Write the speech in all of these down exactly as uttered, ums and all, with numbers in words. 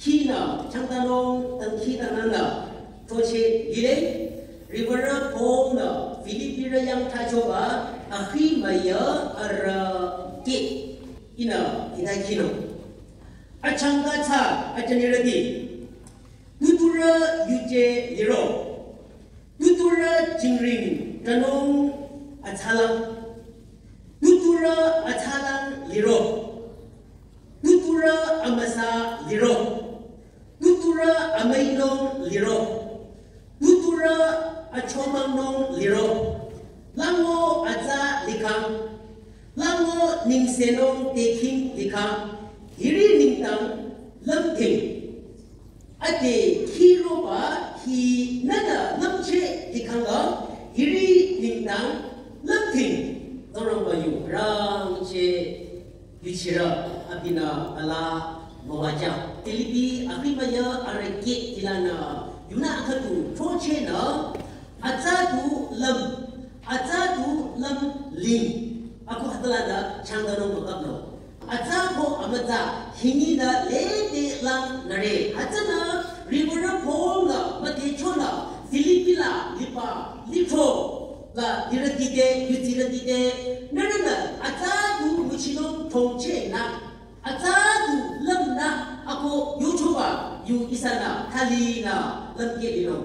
Khinü, changtanung, tangkhi tananü, choche lile, Reverend Paul nü, Philippi rü yang thachoba, ahi maya, ara, ke, inü, ina khinung. Achangka cha, achaniradi. Tuturü yuje liro. Tuturü jingring tanung atsalang. Tuturü atsalang liro. Tuturü amüsa liro. Tuturü amüinung liro. Tuturü achomangnung liro. Lango atsa likhang. Lango nengsenung tekhing likhang. Hiri nengdang lümthing. Ade khiroba hi nünü lümcheh likhangla hiri nengdang lümthing. Zorongba yu rangcheh yuchirü abinü ala müwajang. Philippi ahi maya areke tilanü yunü akhüdu chochehnü atsa du lüm, atsa du lüm ling. Ako hütsülanü changtanung mükapnung. Atsa ko amütsa hingi da lede lang nare. Hütsünü Reverend Paul nü müdhechonü Philippi la liba litro la dirütite, yutirütite, nührünü atsa du nguchinung thongchehnü, atsa du lümnü ako yuchoba yu ihsanü thalinü lümkeh linung.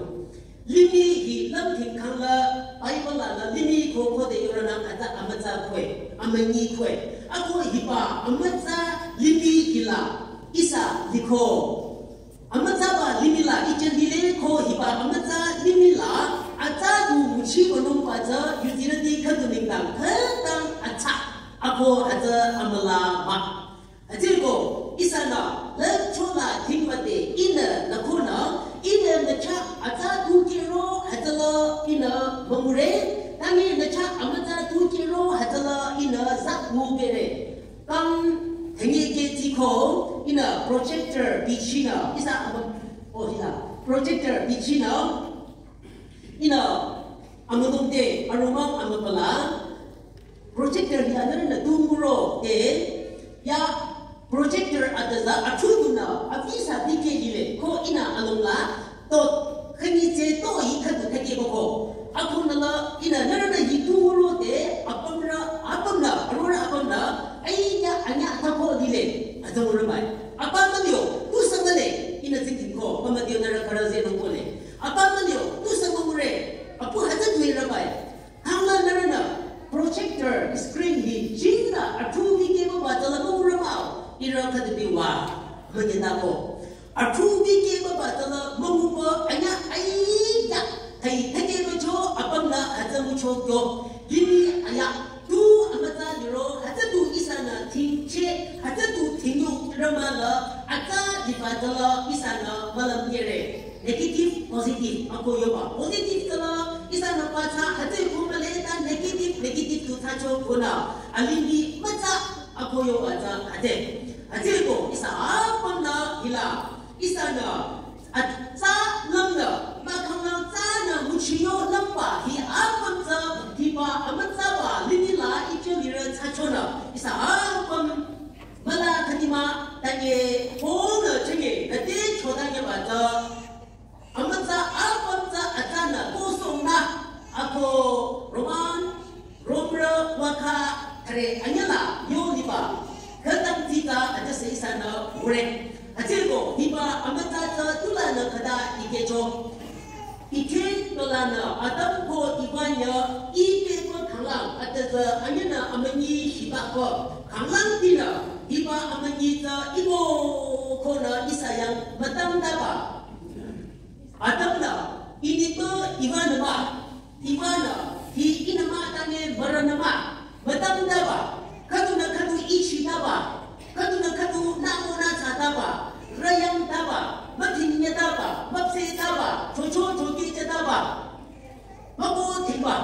Limih hi lümthing khangla Bible la la limih ko khode yorünang atsa amütsa khwe, amünyi khwe. Ako hiba amütsa limih hila ihsa liko. Amütsaba limih la ichen hile ko hiba amütsa limih la atsa du nguchi konungba tsü yutirüti khüdu nengdang khütang atsa. Ako atsa amüla mah. Hütsüko, ihsanü, lümchola thingwate, ihnü, nükhonü, ihnü nücha atsa tukehro, hütsüla, ihnü, mümure, tangi nücha amütsa tukehro, hütsüla, ihnü, zak mubere. Kang, thengi ke tiko, ihnü, projector bichinü, ihsa amü, oh, hila, projector bichinü, ihnü, amüdongte, aromang amübala, projector hi anürünü tunguro te, ya projector adüza athudunü, abisa dikeh lile, ko ihnü alongla, to, khani tse to hi khüdu khakeh bako. Akhunüla, ihnü nürünü hi tunguro te, apümrü, apümnü, arorü apümnü, aiya, anya thako lile, azangurü bai. Apa mülio, tu sangale, ihnü zingkingko, pamüdeo nürü khürü zenungkole. Apa mülio, tu sangure, apu hütsü tuirü bai. Hangla nürünü, projector screen hi jingnü athu bikehba tsüla mürümao, ihrü khüdu biwa, münyinako. Athu bikehba tsüla müba anya aiya, thai thakehba cho, apümnü hütsü mücho kyo. Limih aya, tu amütsa liro, hütsü du ihsanü thingcheh, hütsü du thingyu rümala, atsa liba tsüla ihsanü mülümkehre. Negative, positive, ako yoba. Positive tsüla, ihsanü patsa, hütsü kumale ta negative, negative tu thacho kona. Alimih mütsa, ako yoba tsü, hütsü. Hütsüko, ihsa apümnü hila. Ihsanü, atsa lümnü, mahkhang lang tsünü, nguchiyo lümba, hi apüm tsü, hiba amütsaba, limih la, icho lirü tsachonü. Ihsa apüm, müla khanima, tanye, ponü, chenge, nüte, choda nyeba tsü. Amütsa apüm tsü atsanü kosongnü ako Roman, Romrü waka thare anyüla yo liba. Khütang tita atase ihsanü mure. Hütsüko hiba amütsa tsü tulanü khüta ikehcho. Ikeh tulanü Adam ko Eva nyü ipehko khanglang atase anyünü amünyi hiba ko khanglang tinü hiba amünyi tsü ibo konü ihsa yang mütangtaba. Adam nü, initpü Eva nü mah, Eva nü, hi ihnü mah tanye mürünü mah, mütangtaba, khüdunü khüdu ichitaba, khüdunü khüdu namo nü tsataba, rüyangtaba, müdhinyetaba, müpsehtaba, chocho chokichetaba, müko thingba,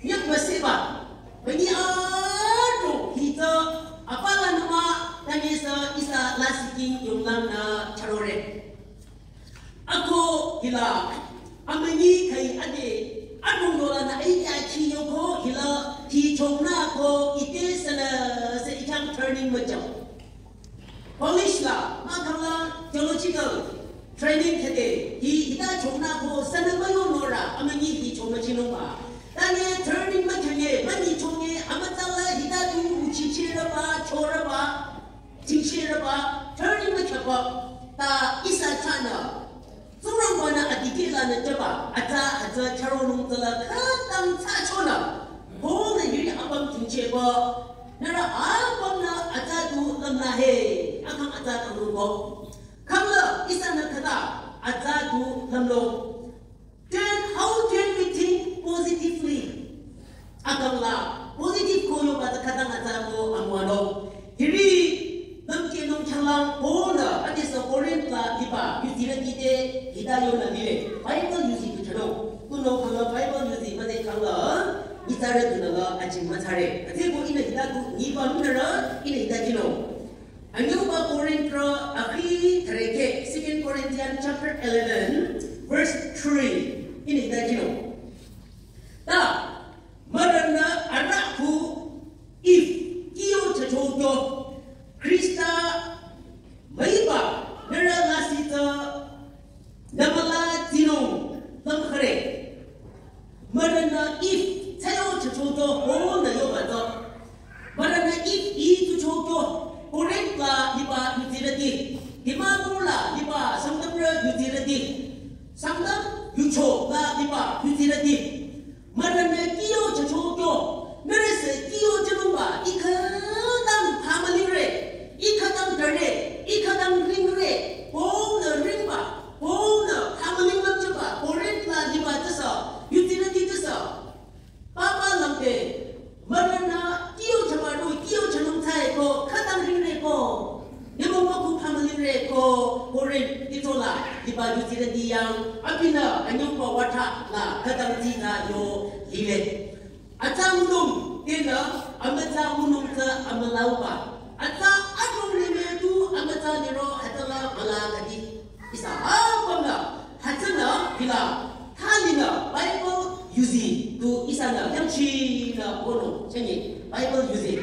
nyak müseba, münyi ado hitsü, apala nü mah tanye sü ihsa lasih king yonglang nü charore. Ako hila, amünyi khai ade, adong dola na ai ya chi yoko hila, ti chong na ko ite sene se ichang turning macam. College la, mahkhang la, theology Training khede, hi hita chongnü ko sünü müyonung rü, amünyi hi chongnü chinungba. Tanye training mükhanye, münyi chongnye, amütsala hita tu uchichirüba, chorüba, chingchirüba, training mükhaba, ta ihsa chahnü. Tsingrangbanü adikehlanü jüba, atsa, atsa, charonung tsala, khütang tsachonü. Ko nü hiri apüm chingcheba, nührü apümnü atsa tu lümla he, akang atsa tu lungko. Khangla ihsanü khüta atsa tu lümlo. Then how can we think positively? Akangla positive ko yoba tsü khütang atsa ko amüwanung. Hiri lümkehnung khyanglang Paul-nü adesü Corinth la liba yuzirüti te hita yonü lile. Bible yuzi tu chano. Tunüo khangla Bible yuzi müde khangla nyitsarü tunüla ajing mütsare. Ate ko ihnü hita tu nyiba münürü ihnü hita kinung. Anyüba Korinthrü akhi thüreke, Second Corinthians chapter eleven, verse three. Ihnü hita kinung. Ta, mürünü arahkheh, if, kyo chachokyo, Khrista müiba, nührü lasih tsü, nümüla tsinung lümkhare. Mürünü if, tsayo chachokyo, Paul-nü yoba tsü. Mürünü if, i tu chokyo, Corinth la liba yuzirüti. Dimapur la liba Sangtamrü yuzirüti. Sangtam yucho la liba yuzirüti. Mürünü kyo chachokyo, nührüsü kyo chanungba, i khütang phamülingre, i khütang dare, i khütang ringre, Paul-nü ringba, Paul-nü phamüling lümchaba, Corinth la liba tsüsü, yuzirüti tsüsü. Papa langte, mürünü kyo chaba ru, kyo chanung tsai ko, khütang ringre ko. Nyümong mükhu phamülingre ko, Corinth kitola, liba yuzirüti yang, abinü, anyüba watha la, khütang tsita yo, lile. Atsa ngunung, tenü, amütsa ngunung tsü amülauba. Atsa adrong lime tu, amütsa liro, atala müla kadi. Ihsa apümnü, hütsünü, hila, thalinü, Bible yuzi, tu ihsanü, yangchinü, bono, chenye, Bible yuzi.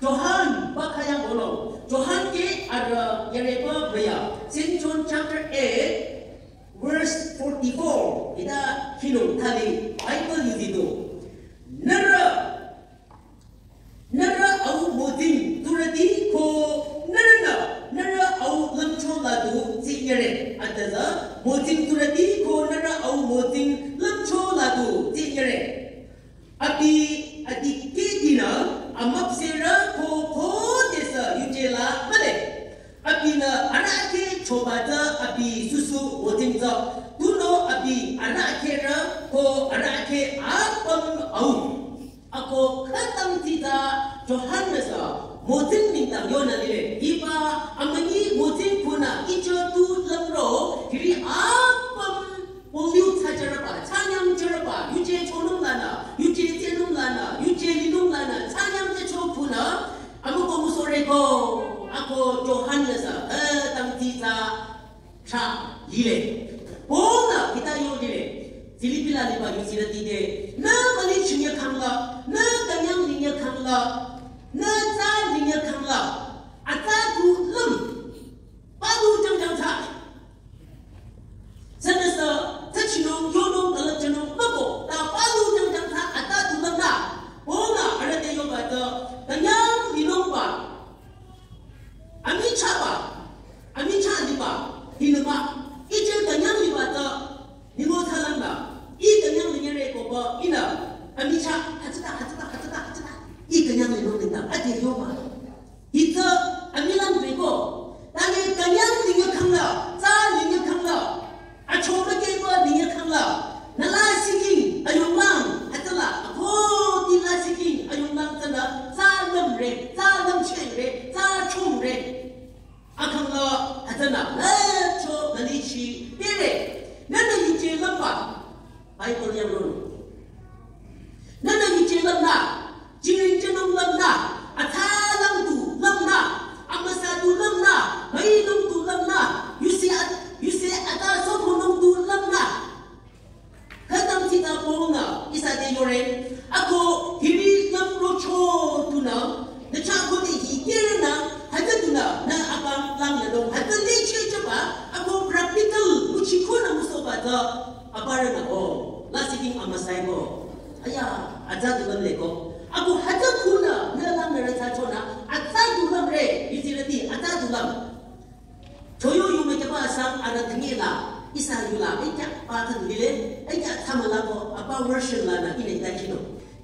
Johan, bakha yang bono, Johan ke arüh yareba baya, Saint John chapter eight, verse forty-four, ita hinung thali, Bible yuzi tu. Nührü, nührü au mozing turüti ko nührünü, nührü au lümcho la du tsinyere. Atüza, mozing turüti ko nührü au mozing lümcho la du tsinyere. Abi adikehtinü, amüpsehrü ko khodesü yuje la mühle. Abinü arahkheh choba tsü abi süsü mozing tsü. Tunüo abi arahkhehrü ko arahkheh apüm au. Ako khütang tsita Johan-nü sü mozing nengdang yonü lile. Hiba amünyi mozing khunü ijo tu lümro hiri apüm pollute thsajürüba, thsanyang jürüba, yuje chonung lanü, yuje tsenung lanü, yuje linung lanü, thsanyang jücho khunü, amüko müsohre ko, ako Johan-nü sü, eh, khütang tsita tsa lile. Paul-nü hita yo lile. Philippi la liba yuzirüti te. Nü müli chinye khangla, nü künyang linye khangla, nü tsa linye khangla. Atsa tu lüm. Palu jang jang tsa. Sünüsü, tsa chinung, yonung, külüp chinung, müko. Ta palu jang jang tsa, atsa tu lüm la. Paul-nü arüh te yoba tsü, künyang linungba. Amichahba, amichah liba, hinüba, ije künyang liba tsü, nimo tsalang la, i künyang linyere koba, ihnü, amichah, hütsüta, hütsüta, hütsüta, hütsüta, i künyang linung nengdang, ade yoba. Hitsü, amilang beko, tane künyang linye khangla, tsa linye khangla, achomükehba linye khangla, nü lasihking ayunglang, hütsüla, akhoti lasihking ayunglang tsünü, tsa lümre, tsa lümchehre, tsa chomre. Akhangla, hütsünü, lücho, lülichi, pere, nünü yuje lümba, Bible yang ron. Nünü yuje lümla, jingring jünung lümla, atsalang tu lümla, amüsa tu lümla, müinung tu lümla, yusi at-, yusi atsa sokhunung tu lümla. Khütang tsita Paul-nü, ihsa te yore, ako hiri lümrocho tunü, nü chah khode hi kere nü, hütsü tunü, nü akang lang nü dong, hütsü lichi jüba, ako Saiko, aya, atsa dulam leko. Ako hütsü khunü, nü lam nü rüsa chonü, atsa dulam re, yuzirüti, atsa dulam. Choyo yu mekeba asang arüh thangela, ihsa yula, ekya pa thang lile, ekya tsamala ko, apa version lanü ine ta kino.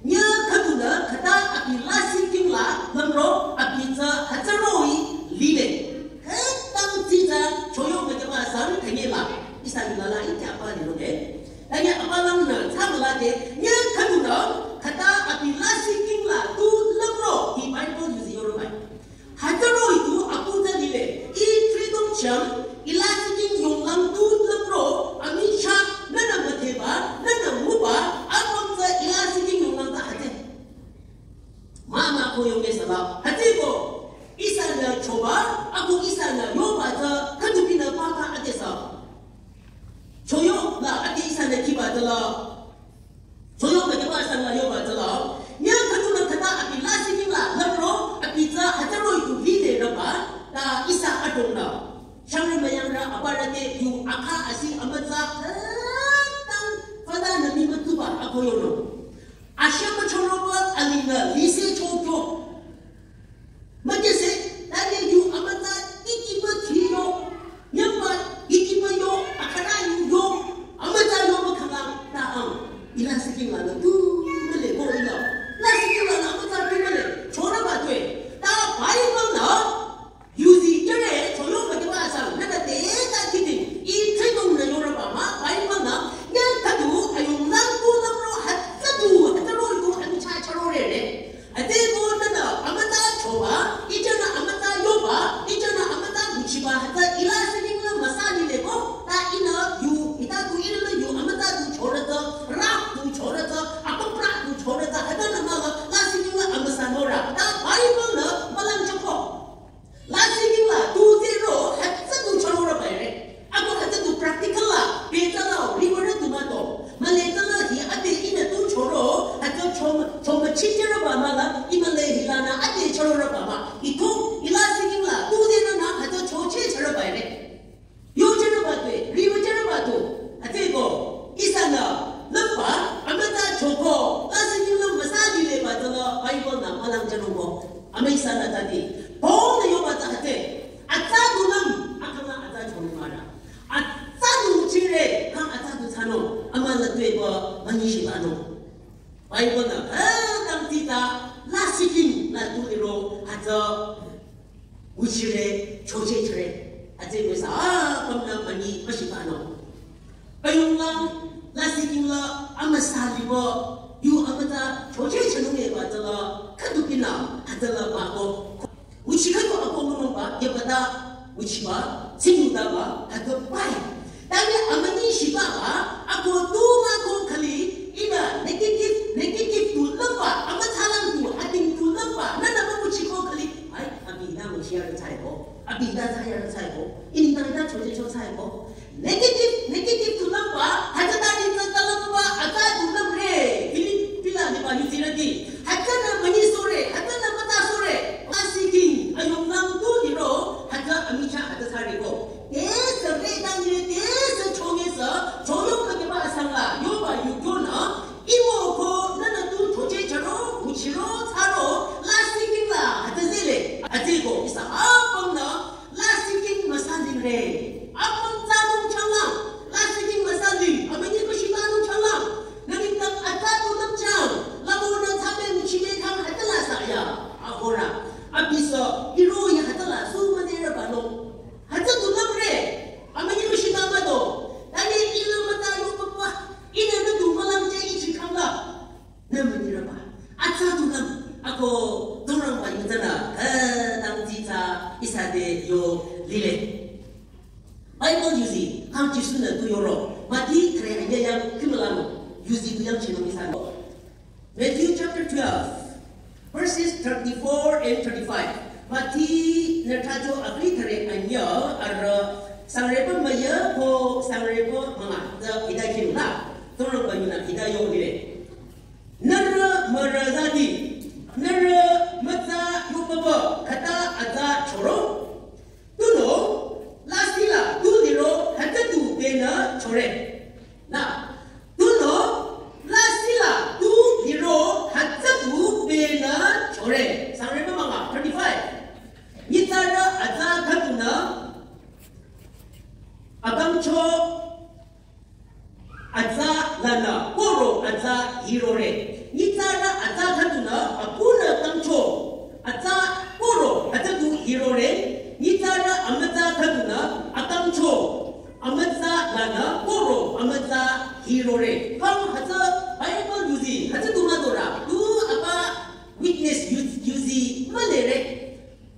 Nya khüdunü, khüta abi lasih king la, lamro, abi tsü hütsü roh-i, lile. Khütang tsitsa, choyo mekeba asang thangela, ihsa yula la, ekya pa lilo de. Tanya apalang nü tsamala de, nya khüdunü, khüta abi lasih king la, tu lamro, hi Bible yuzi yorobai. Hütsü roh-i tu apu tsü lile, i tridong chang, i lasih king yonglang tu lamro, amichah, nünü mütheba, nünü nguba, apüm tsü i lasih king yonglang ta hütsü. Mama ko yonge sala, hütsüko, ihsanü choba, ako ihsanü yoba tsü, khüdu binü papa ade sa. Choyo la ade ihsanü kiba tsü la. Choyo mekeba asang la yoba tsü la. Nya khüdunü khüta abi lasih king la, lamro, abi tsü hütsü roh-i tu lile raba, ta ihsa adong la. Shangrü müyangrü aparü te yu akha asi amütsa, khütang, fada nü mi mütuba, ako yono. Asha machoroba alinga lise chokyo. Makese, tanye yu amütsa ikiba thiyo. Nyamba ikiba yo, akara yu yo. Amütsa yo makhala ta ang. I lasih king la na tu mele ko ila. Lasih king la na amütsa tu mele. Choraba tue. Ta Bible la. Yuzi jüre, choyo mekeba asang, nünü te ta kiti, i tridong nü yoraba ma, Bible nü, nya khüdu, ayonglang tu lamro, hütsü tu, hütsü roh-i tu, amichah charo re re. Hütsüko nünü, amütsa choba, ijünü amütsa yoba, ijünü amütsa nguchiba, hütsü i lasih king la müsa lile ko, ta ihnü yu, ita tu ihnü yu, amütsa tu chorü tsü, rah tu chorü tsü, apapra tu chorü tsü, hütsünü mala, lasih king la amüsa nora, ta Bible nü, mülang choko. Lasih king la tu zero, hütsü tu chorora baire. Ako hütsü tu practical la, peta la, riwara tu mato. Male ta la hi ade ina tu choro, hütsü chom, chom chichera ba mala, imale hi la na ade chorora ba ma. Ito, i lasih king la, tu zero na, hütsü choche chera baire. Yo chera ba tue, riwa chera ba tu. Hütsüko, ihsanü, lümba, amütsa choko, lasih king la müsa lile ba tsü la, Bible nü, mülang chero ko. Amüi sana tati. Paul nü yoba tsü hütsü. Atsa dulam, akhala atsa chonung mara. Atsa du chire, kang atsa du tsano. Ama la tueba, mani shibano. Bible nü, eh, tang tita, lasih king, la tu liro, atsa, uchire, choche chire. Atse wesa, ah, pamna mani, mashibano. Payunglang, lasih king la, amüsa liba, yu amütsa, choche chonung eba tsü la, khüdu binü, hütsü la ba ko. Uchi khüdu ako ngunung ba, yabada, uchi ba, sinu da ba, hütsü bai. Tani amani shiba ba, ako tu ma ko khali, ina negative, negative tu lamba, amütsa lang tu, ating tu lamba, nana ma uchi ko khali, ai, abi na uchi ya tsai ko, abi na tsai ya tsai ko, ini na na choche cho tsai ko. Negative, negative tu lamba, hütsü ta ni tsü ta lamba, atsa tu lamre, Philip, pila ni ba ni zirati. Hütsünü mani sore, hütsünü mütsa sore. Lasih king, ayonglang tu liro, hütsü amichah hütsü sare ko. Te se re dang ye, te se chonge se, choyo mekeba asang la, yoba yu kyonü, imo ko, nana tu choche charo, uchiro, tsaro, lasih king la, hütsü zile. Atse ko, ihsa apüm nü, lasih king müsa lire. Apüm tsanung changlang. Lasih king müsa li. Amüi ko shitanung changlang. Nani tang atsa tu lam chang. Lamo na tsabe mi chime kang hütsü la sa ya. Ahora. Abi so. Iro ya hütsü la su mane ra ba no. Hütsü tu lamre. Amüi ko shita ma do. Tani ilo mütsa yo papa. Ina na tu malang je ichi kang la. Nü mani raba. Atsa tu lam, ako Tsingrangba yu tsünü, eh, tang zi tsü ihsa te yo lile. Bible yuzi, kang Jisu nü tu yoro. Mati thre anya yang kimlano. Yuzi tu yang chinung ihsa no. Matthew chapter twelve, verses thirty-four and thirty-five. Mati nü thacho akli thre anya, arüh, sangreba maya ko sangreba manga. The ida kinung la. Tsingrangba yu nü ida yo lile. Nührü mürü zati, nührü mütsa yukbaba khüta atsa choro. Tunüo, lasih la, tu liro, hütsü tu tenü chore. Na, tunüo, la cho atsa lanü koro atsa hirore. Nyitsarü atsa khüdunü apunü kangcho atsa koro atsa du hirore. Nyitsarü amütsa khüdunü akangcho amütsa lanü koro amütsa hirore. Kang hütsü Bible yuzi hütsü du müdorü. Du apa witness yu-, yuzi mülere.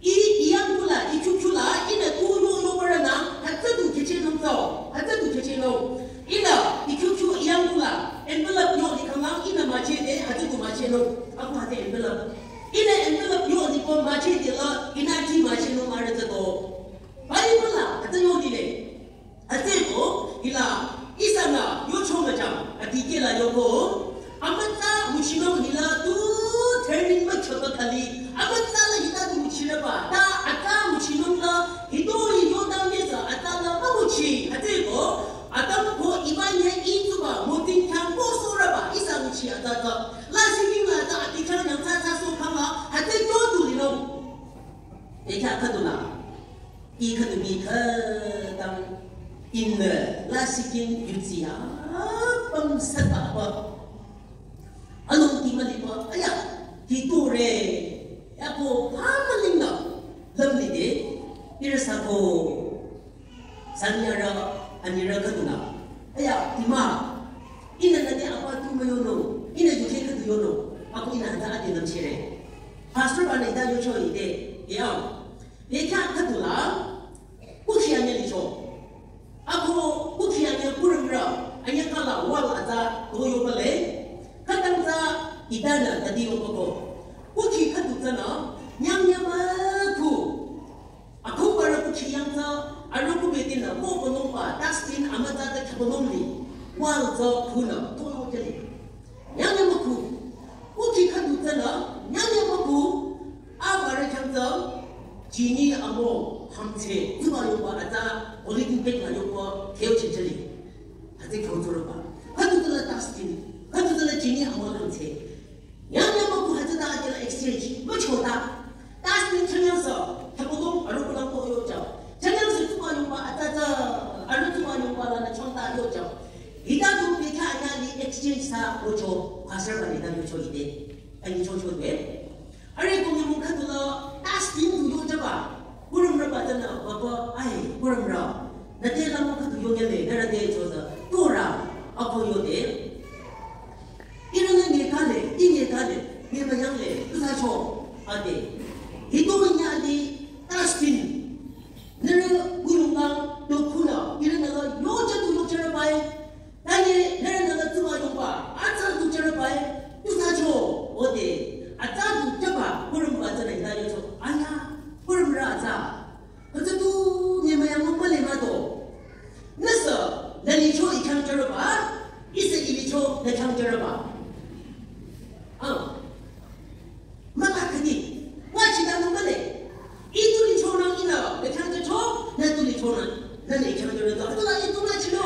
I, iyang kula, i kyu kyu la, ihnü tu yo yo bara nü, hütsü du kichenung tsao, hütsü du kichenung. Ihnü, i kyu kyu iyang kula, envelope yo di kanglang, ihnü müchide, hütsü du müchenung. Aku hütsü envelope. Ihnü envelope yo di ko müchide la, ihnü ti müchenung arüh tsü do. Bible la, hütsü yo dile. Hütsüko, hila, ihsanü, yocho müchang, adikehla yoko, amütsa nguchinung hila tu turning müchaba khali, amütsa la hita tu nguchiraba, ta atsa nguchinung la, hitoi yodang yesa, atsa la münguchi, hütsüko, atümko iba nye itsuba, müting khyang ko soraba, ihsa nguchi atsa ta, lasih king la ta, ati khyang yang tsatsa so khang la, hütsü kyo tu linung. Eka khüdunü. I khüdu mi khütang ihnü lasih king yudsi apüm sata ba. Along ti müliba, aya, ti tore. Yako pa mülingnü. Lümlide, ihrü sako. Sanyarü, anyirü khüdunü. Aya, tima. Ihnü nüte apa tu müyonung. Ihnü yukhe khüdu yonung. Ako ihnü hütsü ade lümchere. Pastor banü ita yocho ide. Ya. Bekhyah khüdula, kukhi anyü licho. Ako kukhi anyü kurümrü, anyü kala wall atsa toyo bale. Khütang tsü itanü tadi yo bako. Kukhi khüdu tsünü, nyang nyang mükhu. Ako bara kukhi yang tsü, arüh kubetinü, ko konongba, dustbin amütsa ta khakonong li. Wall tsü khunü, toyo jale. Nyang nyang mükhu. Kukhi khüdu tsünü, nyang nyang mükhu. Abarü khyang tsü, chini amo hamtse, tsuba yongba atsa, polythene bag la yongba, kheo chenchali. Hütsü kheo tsurüba. Khüdu tsüla dustbin, khüdu tsüla chini amo hamtse. Nyang nyang mükhu hütsü ta atela exchange, müchota. Dustbin chanyang sü, thabolong, arüh kulang ko yocha. Chanyang sü tsuba yongba atsa tsü, arüh tsuba yongba lanü chonta yocha. Hita tu bekhyah anyü li exchange sa yocho, pastor banü hita yocho ide. Ani chocho de. Arüh ko nyümong khüdula, dustbin tu yojaba. Kurümrü ba tsünü, baba, ai, kurümrü. Nüte la mo khüdu yonyale, nührü te choza. Tora, ako yode. Ihrünü nge kale, i nge kale, nge müyangle, kusa cho, ade. Hito nyü ade, dustbin. Nührü kuyungang, dokhunü, ihrünü la, yocha tu yocha rabai. Tanye, nührü nüla tsuba yongba, atsa tu jarabai, tu sacho, ode, atsa tu jaba, kurümba tsana ita yocho, aya, kurümrü atsa. Atsa tu, nyema yang male mato. Nüsa, nü licho i khyang jaraba, ihsa i licho nü khyang jaraba. Ah. Maka khadi, wa chida nung male. I tu lichonang ina, le khyang te cho, nü tu lichonang, nü le khyang te cho, hütsüla i tu la chino.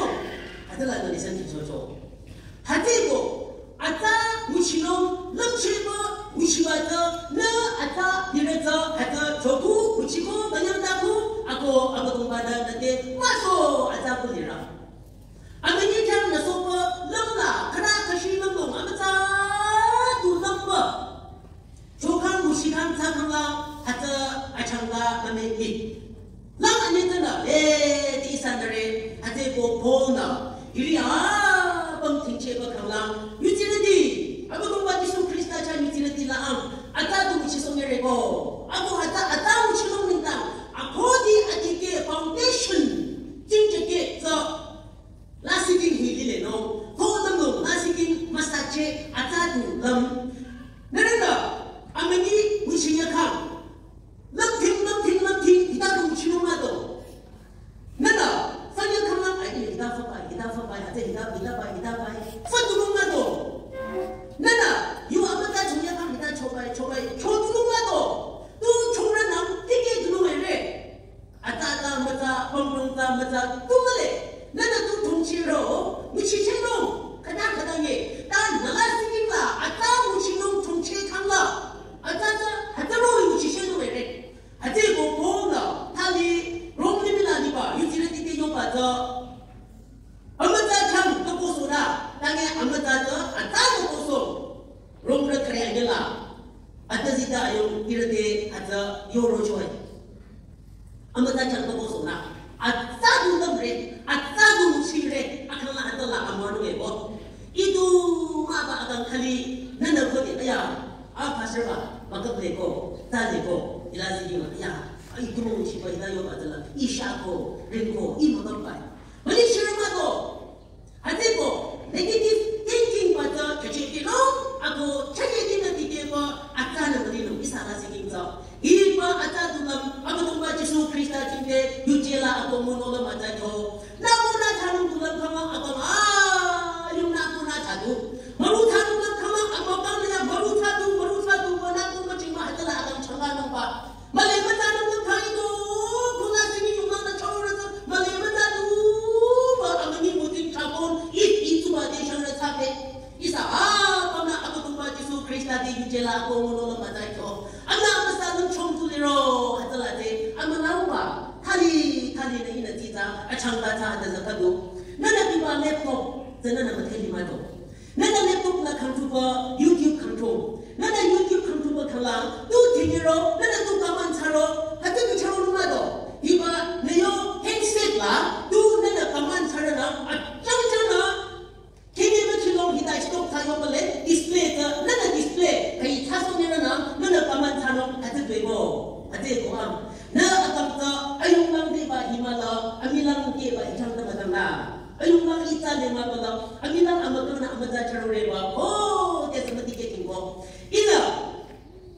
Hütsüla nü le san cho cho. Hütsüko, atsa nguchinung, lümcheba, nguchiba tsü, nü atsa, nire tsü, hütsü, choku, nguchiko, banyang taku, ako, ako tungba da, nü te, maso, atsa kulira. Amünyi khyang nü sopa lümla, khara kashi lümlong, amütsa tu lümba. Chokang nguchikang tsakangla, hütsü achangla, amünyi. Lang amünyi tsüla, eh, ti sandare, hütsüko Paul nü. Hiri apüm tingcheba kanglang, yutsirüti. Abüdongba Jisu Khrista chah yutsirüti la ang, atsa tu nguchisong yare ko. Ako hütsü, atsa nguchinung nengdang, ako di adikeh foundation, jingjakeh tsü. Lasih king hi lile no, ko nang no, lasih king masache, atsa tu lüm. Nührü nü, amünyi nguchinya kang. Lümting, lümting, lümting, hita tu nguchinung mato. Nührü nü, fanya kang lang, ai, hita fabai, hita fabai, atsa hita, hita bai, hita bai. Fa tu nung mato. Nührü nü, yu amütsa chungya kang, hita chobai, chobai, cho tu nung mato. Tu chungrü nang, tikeh tu nung ere. Atsa atsa mütsa, pongpong tsa mütsa, tu male. Nührü nü tu tongchiro, nguchichiro. Khüta khüta nge. Ta nü lasih king la, atsa nguchinung tongchi kangla. Atsa atsa, hütsüro nguchichiro ere. Hütsüko Paul nü, thali, Rom limih la liba, yutsirüti te yoba tsü. Ane amüta tsü atsa tsü kosong. Romrü kare anyela. Atazita ayong irate atsa yoro choi. Amüta chang kosong na. Atsa du lamre, atsa du chire, akang la atala amanu ebo. Itu maba akang khali nana khode aya. A pastor ba, makaple ko, tale ko, ila sigi ma, aya. Itu mo chiba ila yo batala. Isha ko, rin ko, imo lampai. Mali shirama ko. Atiko, negative thinking ba tsü chache kino, ako chache kino tike ba, atsa na mali no, isa la siking tsü. Iba atsa dulam, Abüdongba Jisu Krista jingte, yuje la ako mono la matsa kyo. Na mona thanung dulam kama, ako ma, yung na mona thadu. Maru thanung dulam kama, ako ma, ya maru thadu, maru thadu, mana ko ma chima hatala akang changa nung ba. Male mata nung nung thai ko, kula sini yung nung na chau rasa, male mata nung ba, amani mutin chapon, it, it, suba de shang rasa pe. Isa, ah, pamna Abüdongba Jisu Krista te yuje la ko mono la matsa kyo. Amna amasa nung chong tu liro, hatala te, amna uba, thali, thali na ina tita, achang ba ta da zakadu. Nana biba laptop, tsü nana mateli mato. Nana laptop la control ba, YouTube control. Nana YouTube control ba kala, tu tingiro, nana tu kaman charo, hatu tu charo lumado. Iba, na yo handset la, tu nana kaman charo na, achang chang na, Kini mükilong hita stop thayo bale display ta, nana display, kai thaso nirana, nana kaman thano, ate bebo, ate ko am. Na akam ta, ayung lang de ba himala, ami lang de ba itang ta matang na. Ayung lang ita le ma bala, ami lang amakang na amata charo re ba, oh, te samati ke tingko. Ina,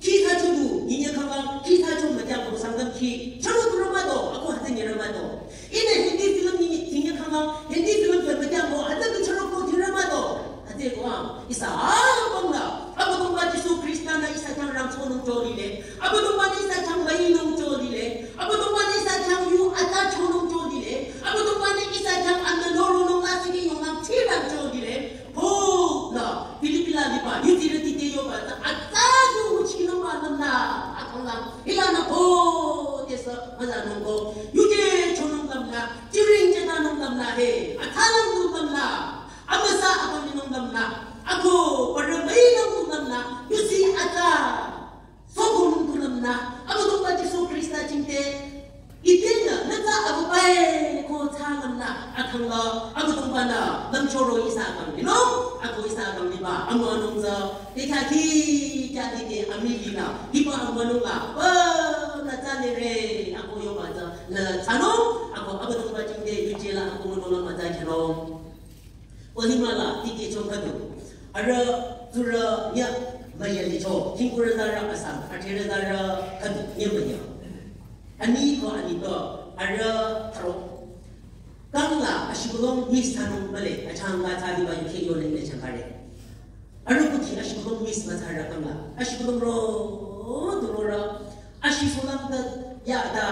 Khi thacho du, nyinya khangang, khi thacho matyang ko sangtam khi, charo du ramato, ako hata nyi ramato. Ine Hindi film nyi, nyinya khangang, Hindi film film matyang ko, hata du charo ko di ramato. Hata ko am, isa, ah, bangla, Abüdongba Jisu Krista na isa chang rang cho nung cho lile, Abüdongba na isa chang mai nung cho lile, Abüdongba na isa chang yu ata cho nung cho lile, Abüdongba na isa chang anda noro nung la sini yung nang chi rang cho lile. Paul la, Philippi la liba, yuti reti te yoba, ta atsa du uchi nung ba namna, akang la, ila na Paul te sa, maza nung ko, yuje cho nung namna, jiring je ta nung namna he, atsa lang nung namna, amasa akang nung namna, ako, para mai nung namna, yusi atsa. Sokum tunamna, Abüdongba Jisu Krista jingte, itenü, nüta abubai ko tsanamna, akangla, Abüdongba na, lamchoro isa akang, you know, ako isa akang liba, amu anungza, teka ki, kya teke, amilina, hiba amu anungla, ba, na tsanere, ako yoba za, na tsano, ako Abüdongba jingte, yujela, ako nungla maza jalo. Olimala tike chong kadu. Ara tura nya maya licho. Kingkura dara asam. Atira dara kadu nya maya. Ani ko ani to. Ara taro. Kangla ashibulong miss thanung bale. Achang ba tadi ba yuke yole ne changare. Ara kuti ashibulong miss matara kangla. Ashibulong ro. Durora. Ashi solam ta ya ta,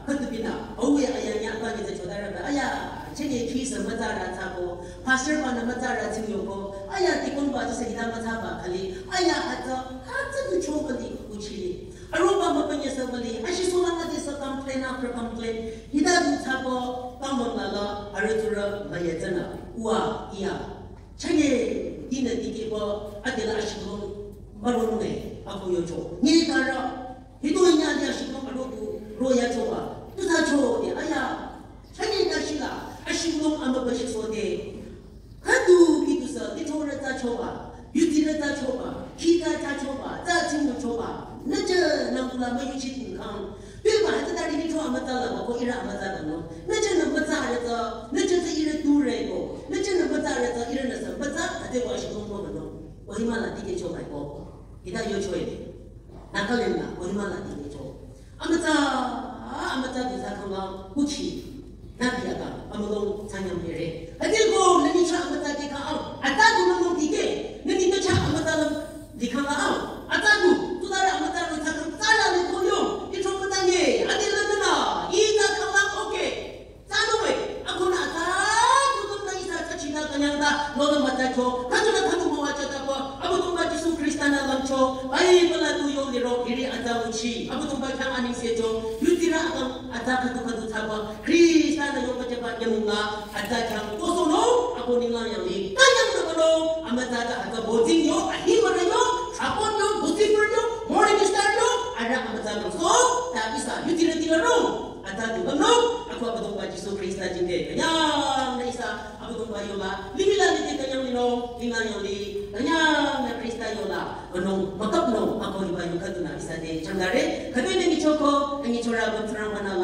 khütüpinü, awe aya nya ta nyi zeh chodara ta, aya, chenye khi sa maza ra tsa ko, pastor ba na maza ra tsing yo ko, aya, tikon ba ta sa hita maza ba khali, aya, hata, hata tu cho bali, uchili. Aro ba ma panya sa bali, ashi solam ta sa complain after complain, hita tu tsa ko, pamang la la, aro tura, maya tsana, ua, iya. Chanye, dina dike ko, adela ashi ko, maro nunge, ako yo cho. Nye kara, Hito inya dia shibong aloku ro ya choba. Tusa cho de aya. Chani na shila. Ashibong ama ba shi so de. Kadu ki tusa, ki cho ra ta choba. Yuti ra ta choba. Ki ka ta choba. Ta ting choba. Na je na kula ma yuchi ting kang. Pe ba ta ta ri ni cho ama ta la ba ko ira ama ta la no. Na je na ma ta ra ta. Na je ta ira tu re ko. Na je na ma ta ra ta ira na sa. Ma ta ta de wa shibong ko no. Wa hima la dike choba ko. Ita yo choi. Nagaland la, Kohima la dine cho. Amütsa, amütsa disa kanga kuchi. Nabi aka, amülong sanyam pere. Hadi ko, nani cha amütsa dikha am. Ata du nung dike. Nani cha amütsa lam dikha am. Ata du, tu dara amütsa lam cha kang tsara le koyo. Itro amütsa nye. Adi la nana. Ita kanga okay. Tsanung-e, akhunü atsa, tutum na ihsa tsa china kanyang ta, noda matsa cho, khüdu na khüdu müwajütaba, Abüdongba Jisu Khrista nü lümcho, Bible la tu yo liro, hiri atsa nguchi, Abüdongba khyang anengse cho, yutirü akang atsa khüdu khüdu thsaba, Khrista nü yobajüba nyümong la, atsa khyang kosohnung, ako ninglang yanglih, kanyang nü balo. Tata aka boting yo, ahi mana yo, apon yo, boting yo, morning star yo, ada apa tata so, ta ihsa yuti reti lo no, ata tu bang no, aku apa tong ba Jisu Krista jingke, kanyang na ihsa, apa tong ba yo la, limila ni kanyang ni no, lima yo li, kanyang na Krista yo la, kano, makap no, aku ni ba yo katu na ihsa de, changare, katu ni choko, ni chora, bang terang mana,